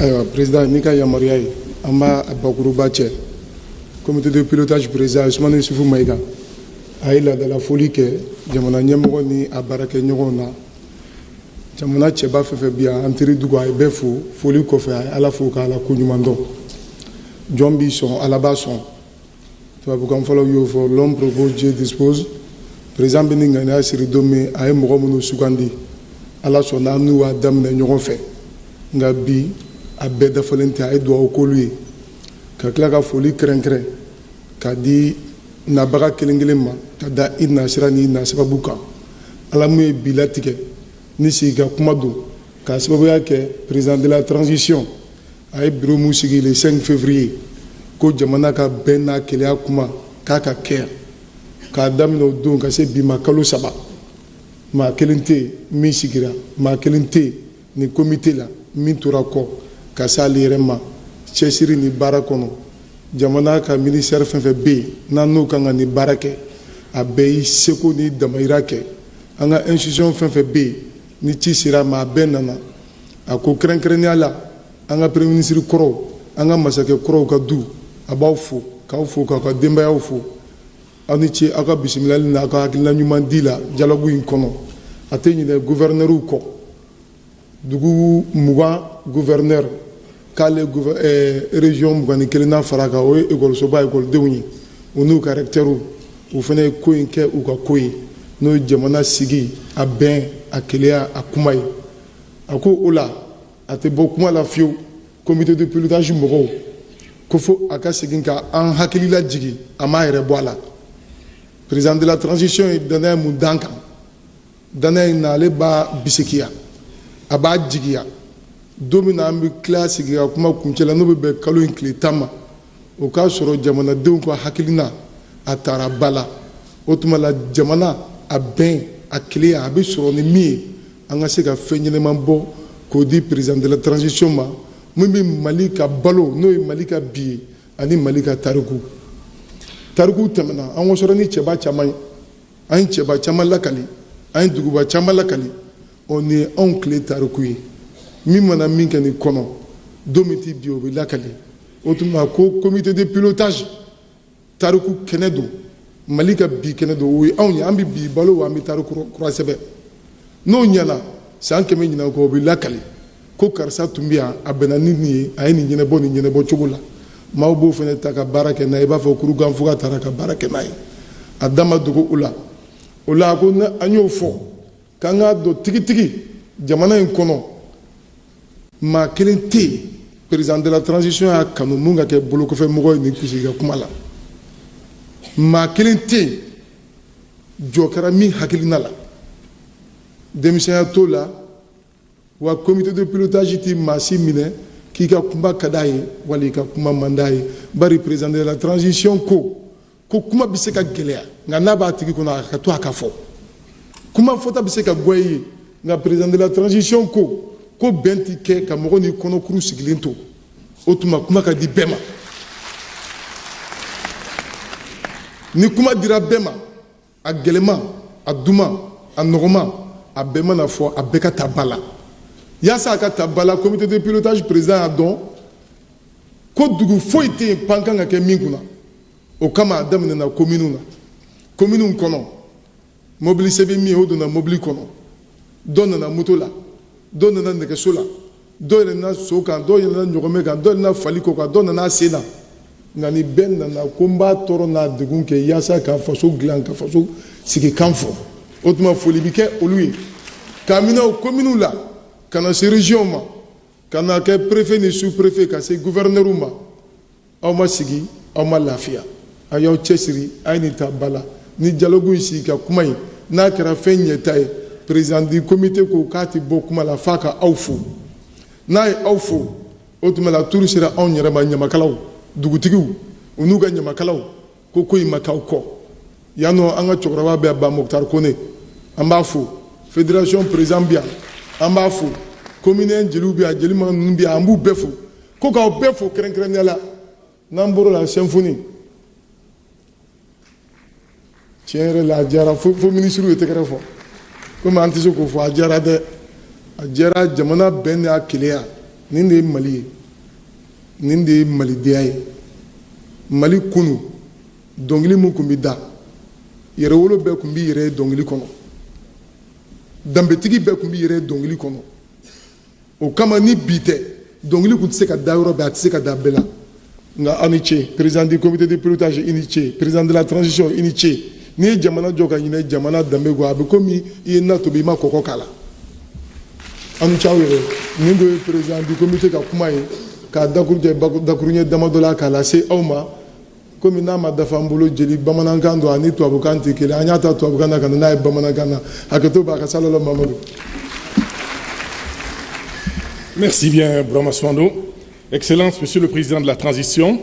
Ayiwa, président, n'i ka yamaruya ye, an b'a bakuruba cɛ. Comité de pilotage président Usumani Yusufu Mayiga, a ye laadala foli kɛ jamana ɲɛmɔgɔ ni a baarakɛɲɔgɔnw na. Jamana cɛba fɛn fɛn bi yan, an teri dugu, a ye bɛɛ fo. Foli kɔfɛ, a ye Ala fo k'Ala ko ɲuman dɔn. Jɔn b'i sɔn, Ala b'a sɔn. Tubabukan fɔlɔ y'o fɔ: "L'homme propose, Dieu dispose." Président bɛ ni ŋaniya siri don min, a ye mɔgɔ minnu sugandi, Ala sɔnna, an n'u b'a daminɛ ɲɔgɔn fɛ. Nka bi, a bɛɛ dafalen tɛ. A ye dugawu k'olu ye, ka tila ka foli kɛrɛnkɛrɛn k'a di nabaga kelen kelen ma, ka da i nasira ni na sababu kan. Ala mun ye bi latigɛ ni sigi ka kuma don, k'a sababuya kɛ président de la transition a ye bureau mun sigi le 5 février, ko jamana ka bɛn n'a keleya kuma k'a ka kɛ, k'a daminɛ o don ka se bi ma, kalo 3, maa kelen tɛ yen min sigira, maa kelen tɛ yen nin comité la min tora kɔ ka s'ale yɛrɛ ma. Cɛsiri ni baara kɔnɔ, jamana ka ministère fɛn fɛn bɛ yen n'an n'o kan ka nin baara kɛ, a bɛɛ y'i seko ni damayira kɛ. An ka institution fɛn fɛn bɛ yen ni ci sera a ma, a bɛɛ nana. A ko kɛrɛnkɛrɛnnenya la, an ka premier ministre kɔrɔw, an ka masakɛ kɔrɔw ka du, a b'aw fo, k'aw fo, k'aw ka denbayaw fo. Aw ni ce aw ka bisimilali n'a ka hakilina ɲuman di la dialogue in kɔnɔ. A tɛ ɲinɛ gouverneur kɔ, dugu 20 gouverneur, k'ale région 21 na fara kan, o ye ekɔlisoba ekɔlidenw ye, u n'u ka recteur, u fana ye ko in kɛ u ka ko ye, n'o ye jamana sigi, a bɛn, a keleya, a kuma ye. A ko o la, a tɛ bɔ kuma la fiyewu. Comité de pilotage mɔgɔw ko fo a ka segin ka an hakilila jigin, a m'a yɛrɛ bɔ a la. Président de la transition ye danaya mun d'an kan, danaya in na, ale b'a bisikiya, a b'a jigiya. Don min na an bɛ tila sigi ka kuma kuncɛ la, n'o bɛ bɛn kalo in tile 10 ma, o k'a sɔrɔ jamanadenw ka hakilina a taara ba la. O tuma la, jamana a bɛn, a keleya, a bɛ sɔrɔ ni min ye, an ka se ka fɛn ɲɛnɛman bɔ k'o di président de la transition ma, min bɛ Mali ka balo, n'o ye Mali ka bi ye ani Mali ka tariku. Tariku tɛmɛna, an wasɔrɔ ni cɛba caman ye, an ye cɛba caman lakali, an ye duguba caman lakali. Ɔ, nin ye anw tile tariku ye. Min mana min kɛ nin kɔnɔ, don min ti bi, o bɛ lakali. O tuma ko comité de pilotage tariku kɛnɛ don, Mali ka bi kɛnɛ don, o ye anw ye. An bɛ bi balo wa, an bɛ tariku kura sɛbɛn. N'o ɲɛna, san 100 ɲinan kɔ, o bɛ lakali ko karisa tun bɛ yan, a bɛnna ni nin ye, a ye nin ɲɛnabɔ nin ɲɛnabɔ cogo la. Maaw b'o fana ta ka baara kɛ n'a ye, i b'a fɔ kurukanfuga taara ka baara kɛ n'a ye. A da ma dogo o la. O la, a ko an y'o fɔ k'an k'a dɔn tigitigi, jamana in kɔnɔ, maa kelen tɛ yen président de la transition y'a kanu mun ka kɛ bolokɔfɛ mɔgɔ ye nin sigi ka kuma la. Maa kelen tɛ yen jɔ kɛra min hakilina la, denmisɛnya t'o la wa. Comité de pilotage ti maa si minɛ k'i ka kuma ka d'a ye wali i ka kuma man d'a ye, bari président de la transition ko ko kuma bɛ se ka gɛlɛya, nka n'a b'a tigi kɔnɔ, a ka to a ka fɔ. Kuma fɔta bɛ se ka bɔ i ye, nka président de la transition ko ko bɛn ti kɛ ka mɔgɔ n'i kɔnɔkuru sigilen to. O tuma, kuma ka di bɛɛ ma. Ni kuma dira bɛɛ ma, a gɛlɛman, a duman, a nɔgɔman, a bɛɛ mana fɔ, a bɛɛ ka ta ba la. Yaasa a ka ta ba la, comité de pilotage président y'a dɔn ko dugu foyi tɛ yen pan kan ka kɛ min kunna. O kama, a daminɛna kominiw na. Kominiw kɔnɔ, mobili sɛbɛn min ye, o donna mobili kɔnɔ, dɔ nana moto la, dɔ nana nɛgɛso la, dɔ yɛlɛnna so kan, dɔ yɛlɛnna ɲɔgɔmɛ kan, dɔ yɛlɛnna fali kɔ kan, dɔ nana sen na. Nka ni bɛɛ nana ko n b'a tɔɔrɔ n'a degun kɛ yaasa ka faso dilan, ka faso sigi kan fɔ. O tuma, foli bɛ kɛ olu ye, k'a minɛ o kominiw la ka na se région ma, ka na kɛ préfet ni sous préfet, ka se gouverneur ma. Aw ma sigi, aw ma lafiya, a y'aw cɛsiri, a ye nin ta ba la. Ni dialogue in sigi ka kuma in n'a kɛra fɛn ɲɛta ye, président du comité ko k'a tɛ bɔ kuma la f'a ka aw fo. N'a ye aw fo, o tuma la, turu sera anw yɛrɛ ma. Ɲamakalaw, dugutigiw, u n'u ka ɲamakalaw ko ko in ma k'aw kɔ yan nɔ. An ka cɛkɔrɔba bɛ ba Moctar Kone, an b'a fo. Fédération président bɛ yan, an b'a fo. Commune jeliw bɛ yan, jeli ninnu bɛ yan, an b'u bɛɛ fo. Ko k'aw bɛɛ fo kɛrɛnkɛrɛnnenya la. N'an bɔr'o la, symphonie, tiɲɛ yɛrɛ la, a diyara fo minisiriw ye tɛgɛrɛ fɔ. Komi an tɛ se k'o fɔ, a diyara dɛ, a diyara. Jamana bɛn n'a keleya. Nin de ye Mali ye, nin de ye malidenya ye. Mali kunu, dɔnkili min tun bɛ da, yɛrɛwolo bɛɛ tun b'i yɛrɛ ye dɔnkili kɔnɔ, danbetigi bɛɛ tun b'i yɛrɛ ye dɔnkili kɔnɔ. O kama, ni bi tɛ, dɔnkili tun tɛ se ka da yɔrɔ bɛɛ, a tɛ se ka da bɛɛ la. Nka aw ni ce, président du comité de pilotage, i ni ce, président de la transition, i ni ce. N'i ye jamana jɔ ka ɲinɛ jamana danbe kɔ, a bɛ komi i ye na tobi, i ma kɔkɔ k'a la. Aw ni ce aw yɛrɛ. Nin de ye président du comité ka kuma ye, k'a dakurujɛ dakuruɲɛ damadɔ la k'a lase aw ma. Komi n'a ma dafa an bolo, jeli bamanankan don ani tubabukan tɛ kelen, an y'a ta tubabukan na ka na n'a ye bamanankan na. Hakɛto b'a ka salala Mamadu. Merci bien, Bourama Souando. Excellence, Monsieur le Président de la Transition,